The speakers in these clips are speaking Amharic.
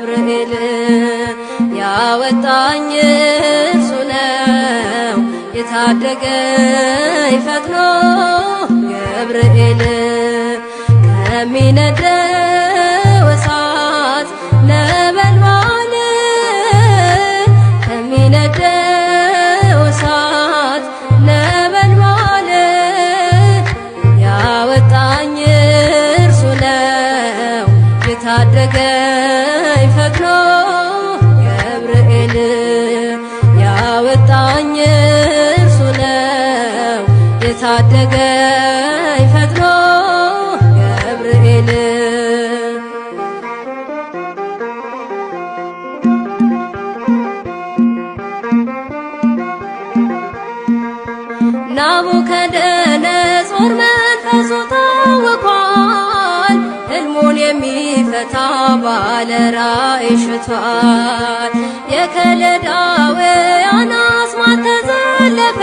ገብርኤል ያወጣኝ እርሱ ነው የታደገኝ ፈጥኖ ገብርኤል ከሚነደው እሳት ነበልባል ከሚነደው እሳት ነበልባል ያወጣኝ እርሱ ነው የታደገኝ ፈጥኖ ገብርኤል ያወጣኝ እርሱ ነው የታደገኝ ፈጥኖ ገብርኤል። ናቡከደነጾር መንፈሱ ታውኳል፣ ሕልሙን የሚፈታ ባለ ራእይ ሽቷል። የከለዳውያን አስማት ተዘለፈ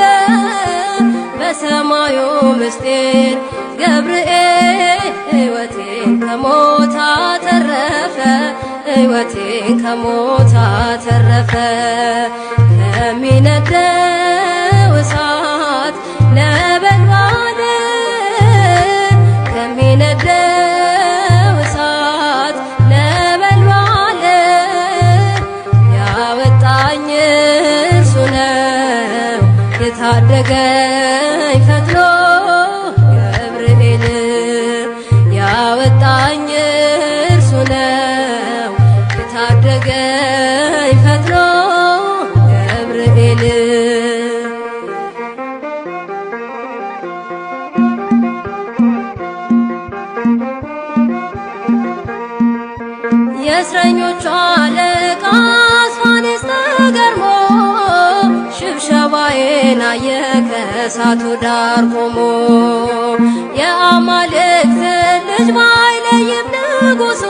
በሰማዩ ምስጢር ገብርኤል ሕይወቴን ከሞት አተረፈ፣ ሕይወቴን ከሞት አተረፈ። ከሚነደው እሳት ነበልባል ከሚነደው እሳት ነበልባል ያወጣኝ እርሱ ነው የታደገኝ ፈጥኖ ገብርኤል ያወጣኝ እርሱ ነው የታደገኝ ፈጥኖ ገብርኤል። የእስረኞቹ አለቃ አስፋኔስ ተገርሞ ሽብሸባዬን አየ ከእሳቱ ዳር ቆሞ። የአማልክት ልጅ ባይለይም ንጉሡ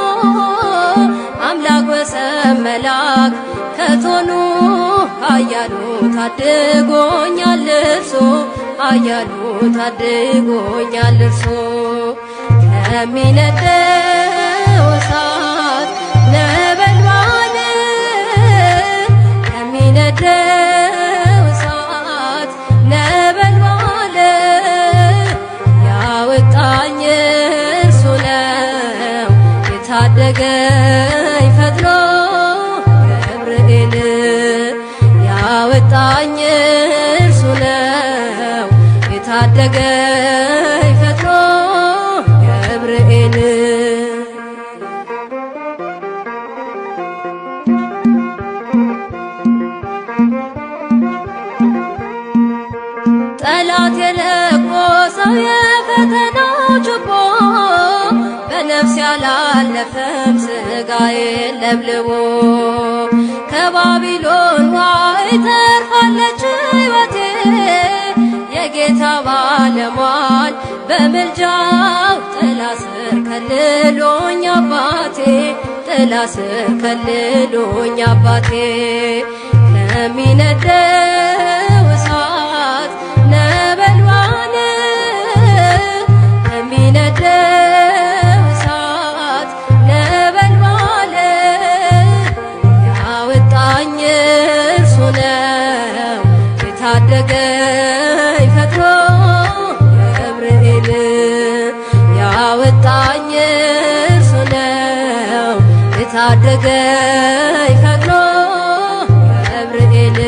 አምላክ ወሰብ መላክ ከቶኑ ኃያሉ ታድጎኛል እርሱ፣ ኃያሉ ታድጎኛል እርሱ። ከሚነደው እሳት ነበልባል ከሚነደው እሳት ነበልባል ያወጣኝ እርሱ ነው የታደገኝ ፈጥኖ ገብርኤል ያወጣኝ እርሱ ነው የታደገኝ ፈጥኖ ገብርኤል። ጠላት የለኮሰው የፈተናው ችቦ በነፍስ ያላለፈም ስጋዬን ለብልቦ። ከባቢሎን ዋይ ተርፋለች ሕይወቴ የጌታ ባለሟል በምልጃው ጥላ ስር ከልሎኝ አባቴ፣ ጥላ ስር ከልሎኝ አባቴ። ከሚነደው እሳት ነበልባል ከሚነደው እሳት ነበልባል ያወጣኝ እርሱ ነው የታደገኝ ፈጥኖ ገብርኤል ያወጣኝ እርሱ ነው የታደገኝ ፈጥኖ ገብርኤል።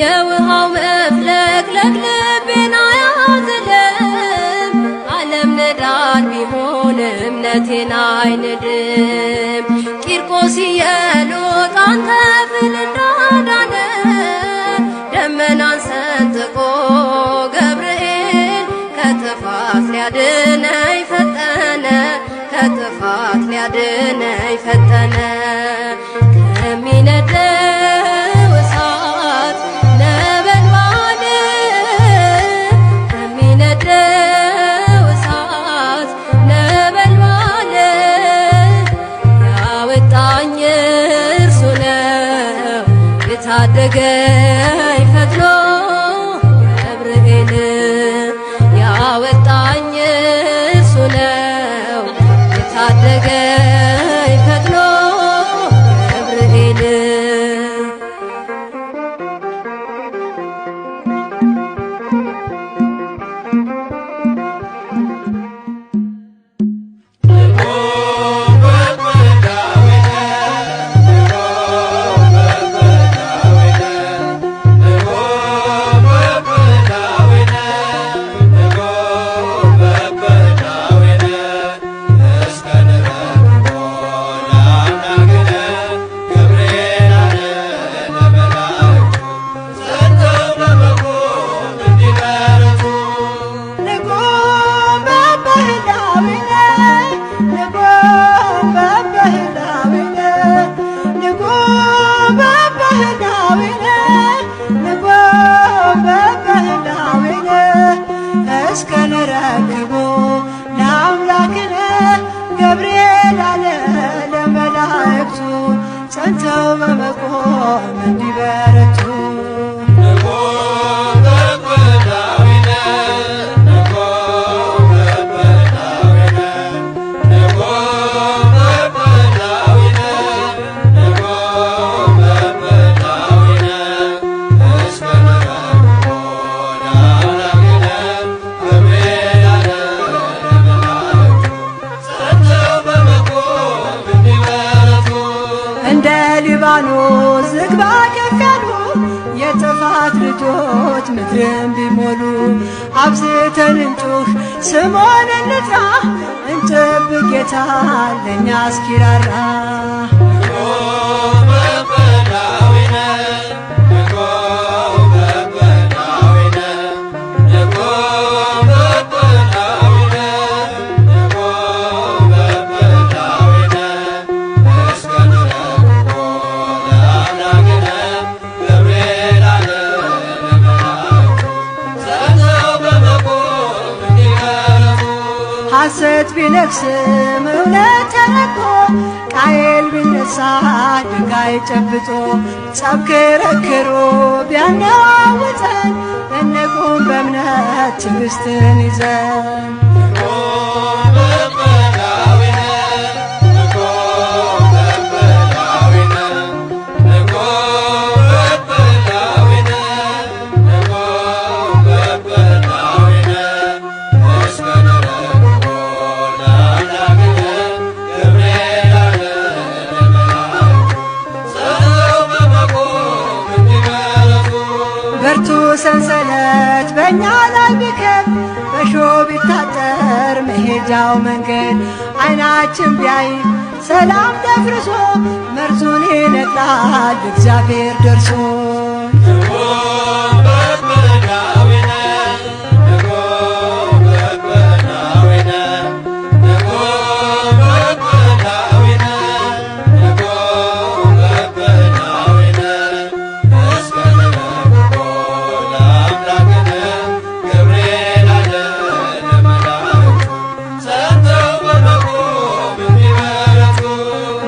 የውሃው መፍለቅለቅ ልቤን አያዝልም፣ ዓለም ንዳድ ቢሆን እምነቴን አይንድም። ቂርቆስ ኢየሉጣን ከፍል እንዳዳነ ደመናን ሰንጥቆ ገብርኤል ከጥፋት ሊያድነኝ ፈጠነ፣ ከጥፋት ሊያድነኝ ፈጠነ። ከሚነደው እሳት ነበልባል ከሚነደው እሳት ነበልባል ያወጣኝ እርሱ ነው የታደገኝ ፈጥኖ። እስከ ንረክቦ ለአምላክነ ገብርኤል አለ ለመላእክቱ ጸንተው በመቆም እንዲበረቱ። እንደ ሊባኖስ ዝግባ ከፍ ያሉ የጥፋት ልጆች ምድርን ቢሞሉ፣ አብዝተን እንጩህ፣ ስሙን እንጥራ፣ እንጠብቅ ጌታን ለእኛ እስኪራራ። ሐሰት ቢነግስም እውነት ተረግጦ፣ ቃየል ቢነሳ ድንጋይ ጨብጦ፣ ጸብ ክርክሩ ቢያነዋውጠን፣ እንቁም በእምነት ትዕግስትን ይዘን። ብርቱ ሰንሰለት በእኛ ላይ ቢከብ፣ በሾህ ቢታጠር መሄጃው መንገድ፣ ዓይናችን ቢያይ ሰላም ደፍርሶ፣ መርዙን ይነቅላል እግዚአብሔር ደርሶ።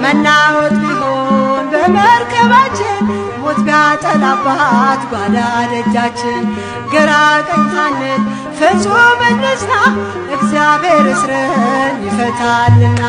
መናወጥ ቢሆን በመርከባችን፣ ሞት ቢያጠላባት ጓዳ ደጃችን፣ ግራ ቀኝ ሳንል ፍጹም እንጽና፣ እግዚአብሔር እስርን ይፈታልና።